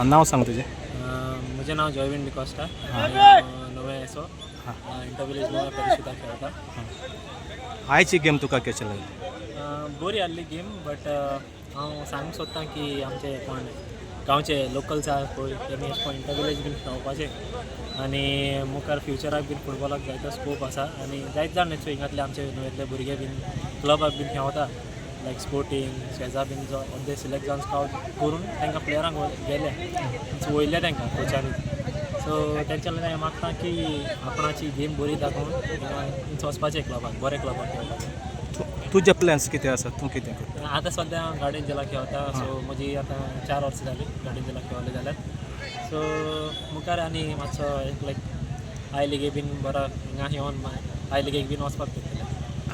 नांव सांग तुजें. म्हजें नांव जॉयवीन डिकॉस्टा. नवे एसो इंटरविलेज नव्या परिशदा खेळटा. आयची गेम तुका कशी लागली? बरी आहली गेम, बट हांव सांगूंक सोदतां की आमचे कोण गांवचे लोकल्स आहा पळय, तेमी अशें कोण इंटरविलेज बीन खेळपाचें आनी मुखार फ्युचराक बीन फुटबॉलाक जायतो स्कोप आसा. आनी जायते जाण हिंगातले आमचे नुवेंतले भुरगे बीन क्लबाक बीन खेळता, लायक स्पोर्टींग शेजा बीन जो अर्दे सिलेक्ट जावन स्कावट करून तांकां प्लेयरांक गेले वयले तांकां कोचांनी. सो तेंच्या लागून हांवें मागता की आपणाची गेम बरी दाखोवन हिंगा वचपाचें क्लबाक, बरे क्लबाक खेळपाचें. तुजे प्लॅन्स कितें आसा? तूं कितें करता? आतां सद्या हांव गार्डियन एंजलाक खेळता. सो म्हजी आतां 4 वर्सां जालीं गार्डियन एंजलाक खेळले जाल्यार. सो मुखार आनी मातसो लायक I लिगे बीन बरो हिंगा येवन I लिगेक बीन वचपाक सोदतलें.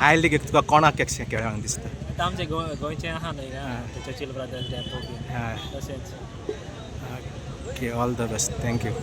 I लिगेक तुका कोणाक कशें खेळोंक दिसता? आतां आमचे गोंयचे आहा न्हय चर्चिल ब्रदर्स डेपो बीन तशेंच. Okay, all the best, thank you.